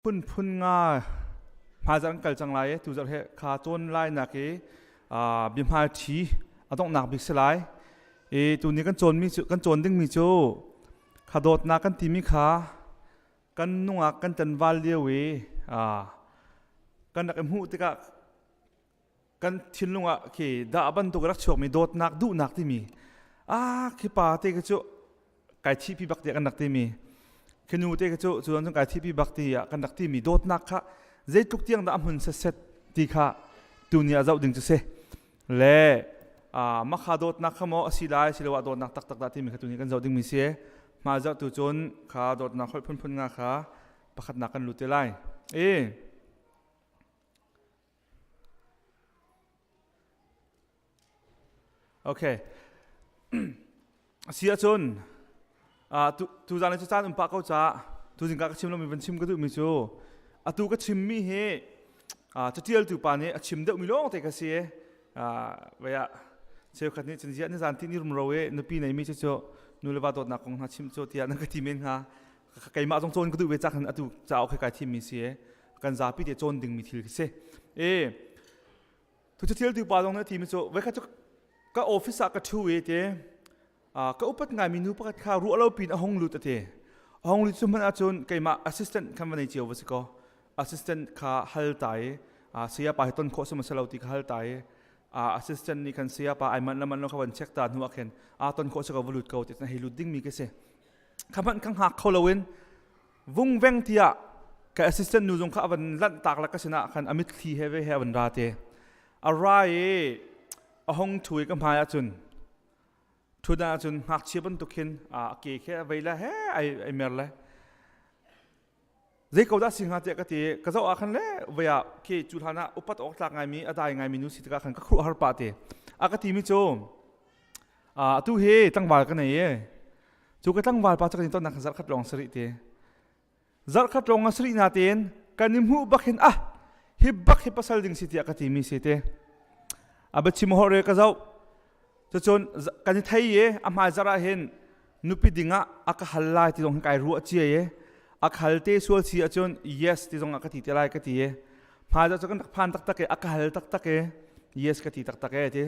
Phunphun nga hmaizarh kan kal cang lai i tuzarh hi kha cawn lai nak i biahmal ṭhi a donghnak bik si lai. I tuni kan cawnmi cu kan cawn dingmi cu kha dawtnak kan timi kha kan nungak kan ṭanval lio i kan rak i hmuh tikah kan thinlung ah khi dah bantuk rak chuakmi dawtnak duhnak timi ah khi pa te khi cu kai thipi bak tiah kan rak timi khi nu te khi cu cu cun kai thipi bak ti ah kan rak timi dawtnak kha zeitluk tiang dah a hmun set ti kha tuni ah zoh ding cu si le makha dawtnak kha maw asi lai siloah dawtnak taktak dah timi kha tuni kan zoh dingmi si hma zoh tu cun kha dawtnak holh phunphun nga kha pakhatnak kan lut te lai e Okay. Si ahcun tuzaan cu caan um pah ko caah tuzing ka chim lomi van chim ka duhmi cu atu ka chimmi hi catialtu pa nih a chim deuhmi lawng te ka si vei ah cheukhat nih cun ziah nizan ti ni rumro i nupi neimi cu cu nu le va dawtnak kong hna chim cu tiah nan ka ti men hnga keimah zong cawn ka duh ve cak hin atu cauk he kai thimmi si kan zapi te cawn dingmi thil khi si e tu thil tu pa zong na ti mi cu voikhat cu ka office ah ka thu i te ka upat ngai mi nu pakhat kha ruah lo pin a hong lut ate a hong lut cu hmanh ahcun keimah assistant khan va nei cio va si ko assistant kha hal ta i saya pa hi ton khawh sama selo ti kha hal ta i assistant nih khan saya pa ai man la man lo kha van check ta hnu ah khin a ton khawh si ko va lut ko ti hei lut ding mi ka si kha hmanh ka hngak kho loin vungveng tiah ka assistant nu zong kha a van lanh tak la ka sinah khan a mitthli he ve he a van ra te a ra i a hong thu i ka hmai ahcun thut ahcun ngakchia bantuk khin a ke khi a vei le he ai ai mer le zei ko dah si hnga tiah ka ti ka zoh ah khan le vei ah khi cu hlan ah upat awk tlak ngaimi a dai ngaimi nu si tikah khan ka khuh har pah te a ka ti mi cu atu hi tlangval ka nei e cu ka tlangval pa cu kan i tonnak zarh khat lawng sarih te zarh khat lawng a sarih na tein kan i hmuh bak hin ah hi bak hi pasal ding si tiah ka timi si te a biachim hor re ka zoh cucun kan i thei i a hmai zarh ah hin nupi ding ah a ka hal lai ti zong hin kai ruah cia i a khal te sual si ahcun yes ti zong ah ka ti te lai ka ti i hmai zarh cu kan rak phan taktak i a ka hal taktak i yes ka ti taktak e ti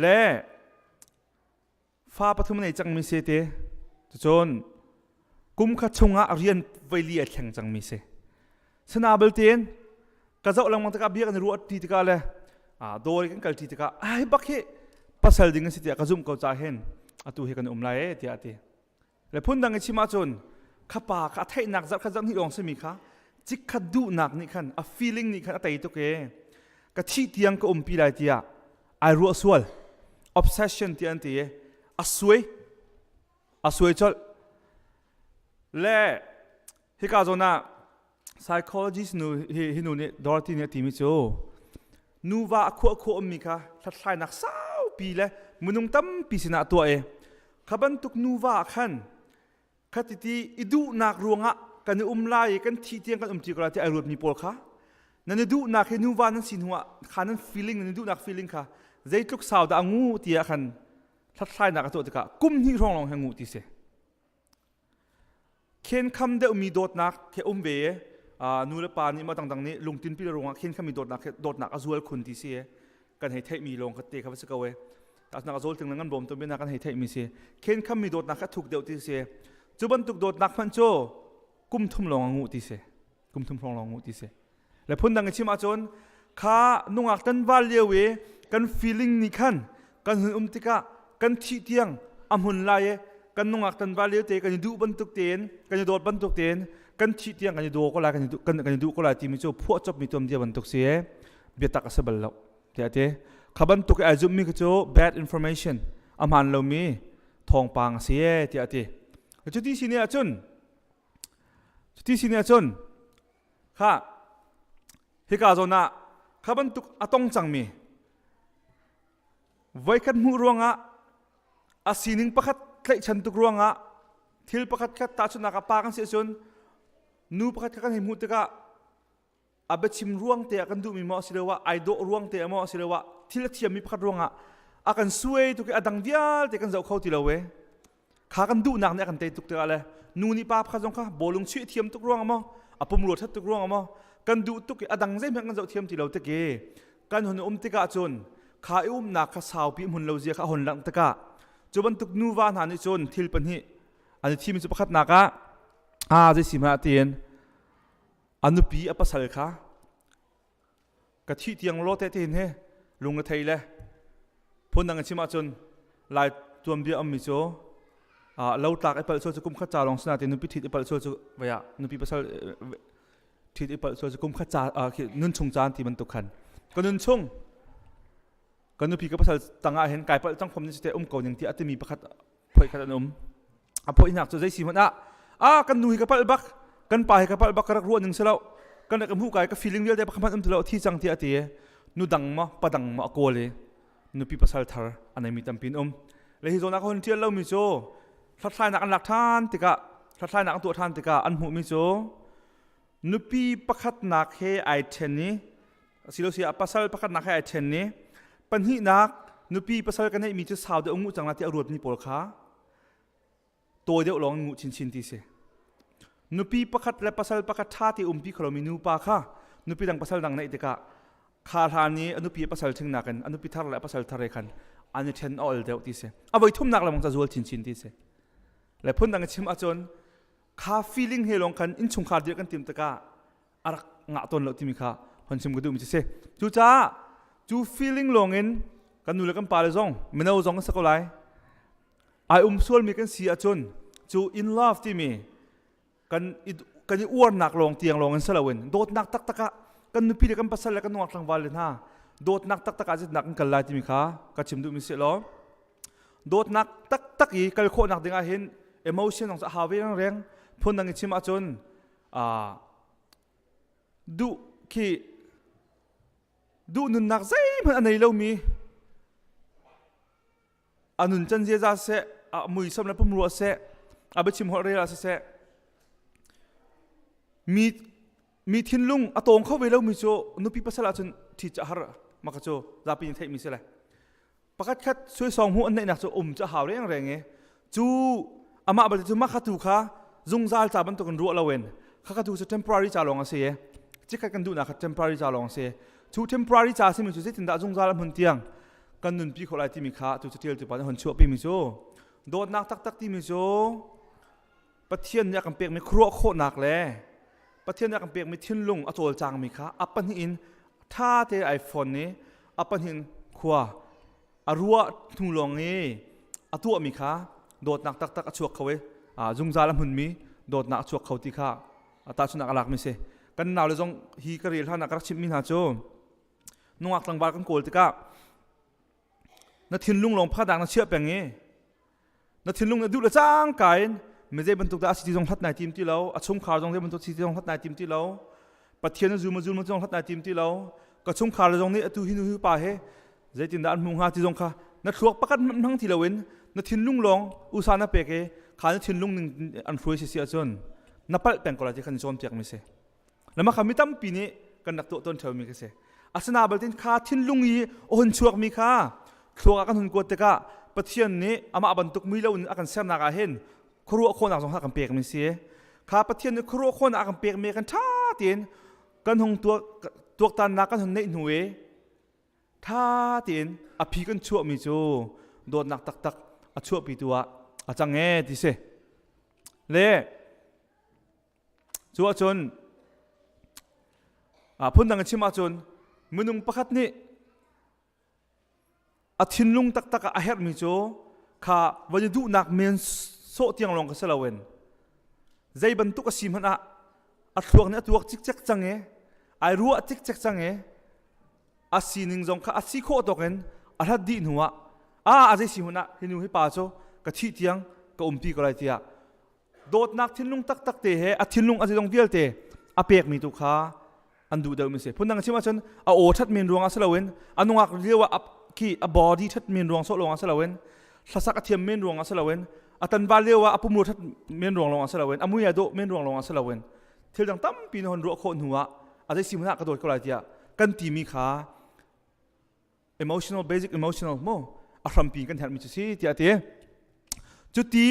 le fa pathum nei cangmi si te cucun kum khat chungah rian voili a thleng cangmi si sana belte ka zoh lengmang tikah bia kan i ruah ti tikah le dawr kan kal ti tikah ai bak hi pasal ding a si tiah ka zumh ko ca hin atu hi kan um lai e tiah a ti Le phundang i chim ahcun kha pa kha a theihnak zarh khat zarh hnih lawng simi kha chikkhat duhnak nih khan a feeling nih khan a tei tuk e ka thih tiang ka umpi lai tiah ai ruah sual obsession ti an ti i a suai a suai colh le hika zawn ah psychologist nu hi hi nu nih Dorothy nih a timi cu nuva a khuah khawh ummi kha hlathlainak saupi le minung tampi sinah tuah i kha bantuk nuva ah khan khatiti i duhnak ruangah kan i um lai i kan thih tiang kan um ti ko lai ti ai ruatmi pawl kha nan i duhnak hi nuva nan si hnuah kha nan feeling nan i duhnak feeling kha zeitluk sau dah a ngu ti ah khan hlathlainak a tuah tikah kum hnih hrawng lawng he ngu ti si Khenkham deuhmi dawtnak he um ve i nu le pa nih maw dangdang nih lungtinpi le ruangah khenkhami dawtnak he dawtnak a zual khun ti si kan hei theihmi lawng kha te kha va si ko e tasnak a zawl ting ngan bawm tu bia kan hei theihmi si khenkhami dawtnak kha thuk deuh ti si cu bantuk dawtnak hmanh cu kum thum lawng a nguh ti si kum thum hrawng lawng nguh ti si le phundang i chim ahcun kha nungak tan val lio i kan feeling nih khan kan hun um tikah kan thih tiang a hmun lai i kan nungak tan val lio te kan i duh bantuk tein kan i dawt bantuk tein kan thih tiang kan i daw ko lai kan i duh kan, kan i duh ko lai timi cu phuah cop mi tuam dia bantuk si e biatak a si bal lo tiah ti kha bantuk i ai zumhmi kha cu bad information a hmaan lomi thawngpang a si e tiah ti cuti si ne ahcun cuti si ne ahcun Kha hika zawn ah kha bantuk a tong cangmi voikhat hmuh ruangah a sining pakhat tlaihchan tuk ruangah thil pakhat khat tahchunhnak ah pa kan si ahcun nu pakhat kha kan hei hmuh tikah a biachim ruang te ah kan duhmi maw asiloah ai dawh ruang te ah maw asiloah thil a thiammi pakhat ruangah a kan suai tuk i a dang vialte kan zoh kho ti lo e Kha kan duhnak nih a kan tei tuk tikah le nu nih pa pakhat zong kha bawlung chuih thiam tuk ruang maw A pumrua ṭhat tuk ruangah maw? Kan duh tuk i a dang zeihmanh kan zoh thiam ti lo tik i kan hun um tikah cun kha i umnak kha saupi hmun lo zia kha a hun langh tikah cu bantuk nuva hna nih cun thil pahnih an i thimi cu pakhatnak ah a zei si hmanh ah tiin a nupi a pasal kha ka thih tiang law te tin hi lung a thei le phundang in chim ahcun lai tuanbia ummi cu lo tlak i palh sual cu kum khat ca lawng sina ti nupi thit i palh sual cu vaya nupi pasal thit i palh sual cu kum khat ca nun chung caan ti bantuk khan ka nun chung ka nupi ka pasal tangah hin kai palh cang khom ni te um ko ning ti atimi pakhat phoi khat an um. A phoihnak cu zei si hmanh ah a kan nu hi ka palh bak, kan pa hi ka palh bak, ka rak ruah ning si lo, kan rak hmuh kai ka feeling vialte pakhat hmanh um ti lo, thi cang tiah ti nu dang ma pa dang ma a kawl i nupi pasal thar a neimi tampi an um. Le hi zawn ah ka hun ṭial lomi cu hlathlainak an lak ṭhan tikah, hlathlainak an tuah ṭhan tikah an hmuhmi cu nupi pakhatnak he ai ṭhen i asilosi ah pasal pakhatnak he ai ṭhen i pahnihnak nupi pasal ka neihmi cu sau deuh nguh cang la tiah a ruatmi pawl kha tawi deuh lawng in nguh chinchin ti si. Nupi pakhat le pasal pakhat ṭha te umpi kho lomi nupa kha nupi dang pasal dang neih tikah kha hlan i a nupi a pasal ṭhing nakin a nupi thar le a pasal thar he khan an i ṭhen a ol deuh ti si. A voi thumnak lengmang ca zual chinchin ti si. Le phundang i chim ahcun kha feeling he lawng khan innchungkhar dirh kan tim tikah a rak ngah tawn lo timi kha hon chim ka duhmi cu si. Cucaah cu feeling lawng in kan nu le kan pa le zong mino zong kan si ko lai. Ai um sualmi kan si ahcun cu in love timi kan i kan i uarnak lawng tiang lawng in si loin dawtnak taktak ah kan nupi le kan pasal le kan nungak tlangval le hna dawtnak taktak ah zeitindah kan kal lai timi kha ka chim duhmi si law dawtnak taktak i kal khawhnak ding ah hin emotion zong cu a hau ve reng phundang i chim ahcun duh khi duh nunnak zeihmanh a nei lomi a nun can ziaza seh, a muisam le pumrua seh, a biachim holh rel ah siseh, mi mi thinlung a tawng kho ve lomi cu nupi pasal ahcun ṭhi cu a har maka cu zapi nih theihmi si le pakhat khat suaisawng hmuh an neihnak cu um cu a hau reng reng i cu amah balte cu maka tu kha zungzal ca bantukin ruah loin khakha tu cu temporary ca lawng a si i chikkhat kan duhnak kha temporary ca lawng a si. Cu temporary ca simi cu zeitindah zungzal a hmun tiang kan nunpi khawh lai timi kha tu catial tu pa nih hon chuahpi mi cu dawtnak taktak timi cu Pathian nih a kan pekmi khuaruah khawhnak le Pathian nih a kan pekmi thinlung a cawlcangmi kha a pahnih in ṭha te ai fon i a pahnih in khua a ruah hnu lawng i a tuahmi kha dawtnak taktak a chuak kho i zungzal a hmunmi dawtnak a chuak kho ti kha tahchunhnak a lakmi si. Kan nau le zong hi ka rel hlan ah ka rak chimhmi hna cu nungak tlangval kan kawl tikah na thinlung lawng phadak na chiah peng i na thinlung na duh le cangka in mi zei bantuk dah a si ti zong hlat nai tim ti lo, a chungkhar zong zei bantuk si ti zong hlat nai tim ti lo, Pathian na zum a zum zong hlat nai tim ti lo, ka chungkhar le zong nih atu hi nu hi pa he zeitindah an hmuh hnga ti zong kha na thluak pakhat hmanh hmang ti loin na thinlung lawng usa na pek i kha na thinlung ning an hruai si si ahcun na palh peng ko lai ti khan cawnpiak mi si. Lama kha mi tampi nih kan rak tuah tawn ṭheumi ka si. Asina baltin kha thinlung i a hun chuakmi kha thluak ah kan hun kuat tikah Pathian nih amah bantuk mui lo in a kan sernak ah hin khuaruah khawhnak zong kha kan pekmi si. Kha Pathian nih khuaruah khawhnak a kan pekmi kan ṭha tein kan hung tuak tuaktannak kan hun neih hnu i ṭha tein a phi kan chuahmi cu dawtnak taktak a chuahpitu ah a cang ee ti si. Le Cu ahcun phundang in chim ahcun minung pakhat nih a thinlung taktak ah a herhmi cu kha van i duhnak men sawh tiang lawng kha si loin zei bantuk a si hmanh ah a thluak nih a tuak cikcek cang i ai ruah cikcek cang i a sining zong kha a si khawh tawk in a hlat dih hnu ah a zei si hmanh ah hi nu hi pa cu ka thih tiang ka umpi ko lai tiah dawtnak thinlung taktak te he a thinlung a zeizong vialte a pekmi tu kha an duh deuhmi si. Phundang chim ahcun a aw ṭhat men ruangah si loin a nungak lio ah khi a body ṭhat men ruang sawh lawngah si loin hlasak a thiam men ruangah si loin a tanval lio ah a pumrua ṭhat men ruang lawngah si loin a mui a dawh men ruang lawngah si loin thil dang tampi na hon ruah khawh hnu ah a zei si hmanh ah ka dawt ko lai tiah kan timi kha emotional, basic emotional mu a hrampi kan herhmi cu si tiah a ti. Cuti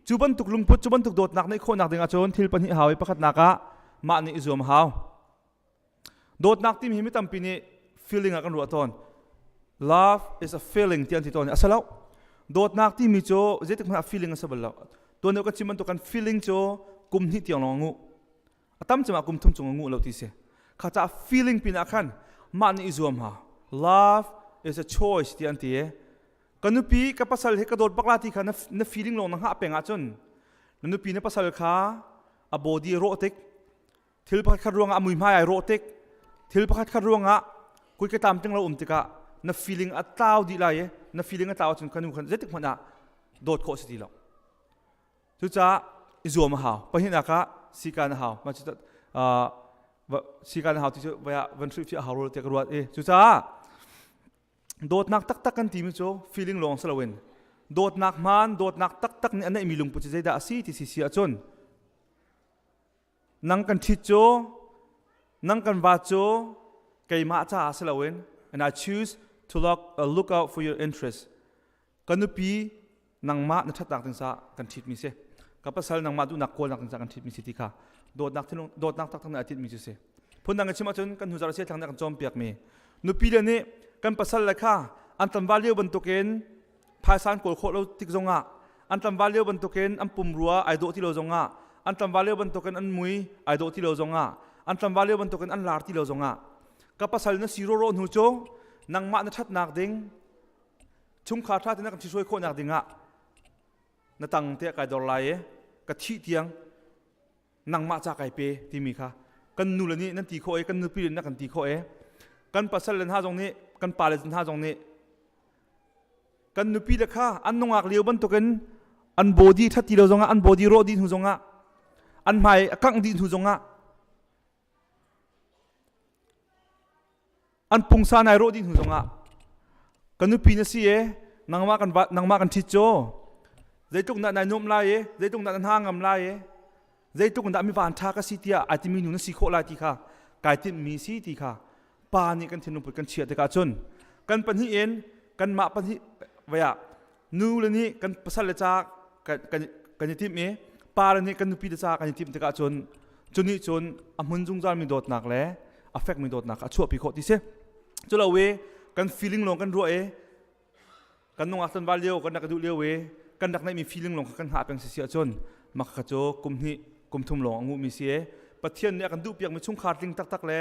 cu bantuk lungput, cu bantuk dawtnak neih khawhnak ding ahcun thil pahnih hau i pakhatnak ah mah nih i zuam hau. Dawtnak timi hi mi tampi nih feeling ah kan ruah tawn. Love is a feeling ti an ti tawn. A si lo. Dawtnak timi cu zeitik hmanh ah feeling a si bal lo. Tuan deuh kan chim bantuk kan feeling cu kum hnih tiang lawng a nguh. A tam cem ah kum thum cung a nguh lo ti si. Kha caah feeling pin ah khan mah nih i zuam ha. Love is a choice ti an ti. Ka nupi ka pasal hi ka dawt bak la ti kha na feeling lawng na hngah peng ahcun na nupi na pasal kha a body rawh tik thil pakhat khat ruangah a muihmai ai rawh tik thil pakhat khat ruangah kut ke tlam ting lo um tikah na feeling a tlau dih lai i na feeling a tlau ahcun kanu khan zeitik hmanh ah dawt khawh si ti lo. Cucaah i zuam a hau. Pahnihnak ah sikan a hau. Mah cu sikan a hau ti cu van hrilhfiah a hau rua tiah ka ruat i cucaah dawtnak taktak kan timi cu feeling lawng si loin dawtnak hmaan dawtnak taktak nih a neihmi lungput cu zeidah a si ti si si ahcun Nang kan ṭhit cu, nang kan va cu keimah caah si loin, and I choose to look out for your interest. Ka nupi nangmah na ṭhatnak ding caah kan ṭhitmi si. Ka pasal nangmah duhnak kawlnak ding caah kan ṭhitmi si ti kha dawtnak thinlung dawtnak taktak nih a tinhmi cu si. Phundang in chim ahcun kan hnu zarh thlang nih a kan cawnpiakmi nupi le nih kan pasal le kha an tlangval lio bantukin phaisa an kawl khawh lo tik zongah, an tlangval lio bantukin an pumrua ai dawh ti lo zongah, an tlangval lio bantukin an mui ai dawh ti lo zongah, an tlangval lio bantukin an lar ti lo zongah, ka pasal na si rawrawh hnu cu nangmah na ṭhatnak ding, chungkhar ṭha tein na kan ṭhihruai khawhnak dingah na tang te kai dor lai i ka thih tiang nangmah ca kai pe timi kha kan nu le nih nan ti khawh i kan nupi le na kan ti khawh i kan pasal le hna zong nih, kan pa le hna zong nih kan nupi le kha an nungak lio bantukin an body that ti lo zongah, an body rawh dih hnu zongah, an hmai a kangh dih hnu zongah, an pungsa nai rawh dih hnu zongah, ka nupi na si e, nangmah kan nangmah kan ṭhit cu zeitluk dah nai nuam lai e, zeitluk dah na hna ngam lai e, zeitluk dah mi van ṭha ka si tiah ai timi nu na si khawh lai ti kha kai timhmi si ti kha pa nih kan thinlung put kan chiah tikah cun kan pahnih in kanmah pahnih vaya nu le nih kan pasal le ca kan i timh i pa le nih kan nupi le ca kan i timh tikah cun cu nih cun a hmun zungzal mi dawtnak le a fekmi dawtnak a chuahpi khawh ti si. Cu lo i kan feeling lawng kan ruah i kan nungak tlanval lio kan rak duh lio i kan rak neihmi feeling lawng kha kan hngah peng si si ahcun mah kha cu kum hnih kum thum lawng a nguhmi si i Pathian nih a kan duhpiakmi chungkhar tling taktak le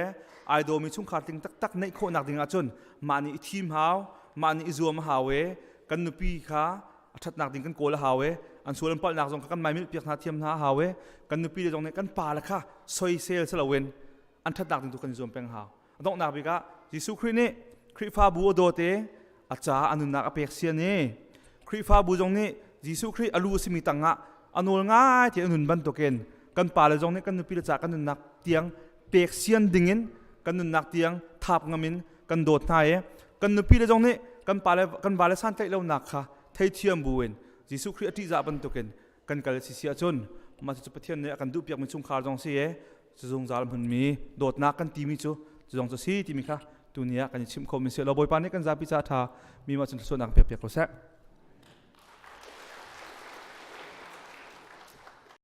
ai dawmi chungkhar tling taktak neih khawhnak ding ahcun mah nih i thim hau, mah nih i zuam a hau i kan nupi kha a ṭhatnak ding kan kawl a hau i an sual an palhnak zong kha kan maimilh piak hna thiam hna a hau i kan nupi le zong nih kan pa le kha soisel si loin an ṭhatnak ding tu kan i zuam peng hau. A donghnak bik ah Jesuh Khrih nih Khrihfabu a dawt i a caah a nunnak a pek sian i Khrihfabu zong nih Jesuh Khrih a lu a simi tangah a nawl ngai ti a nun bantukin kan pale zong nih kan nupi le ca kan nunnak tiang pek sian dingin, kan nunnak tiang thap ngamin kan dawt hna i kan nupi le zong nih kan pale kan vale santlaih lonak kha theithiam buin Jesuh Khrih a ṭihzah bantukin kan kal si si ahcun mah cu Pathian nih a kan duhpiakmi chungkhar zong si i zungzal hmunmi dawtnak kan timi cu zong cu si timi kha tuni ah kan i chimh khomi si lo. Bawipa nih kan zapi ca ṭha mi mah cun thluachuahnak pek piak ko seh.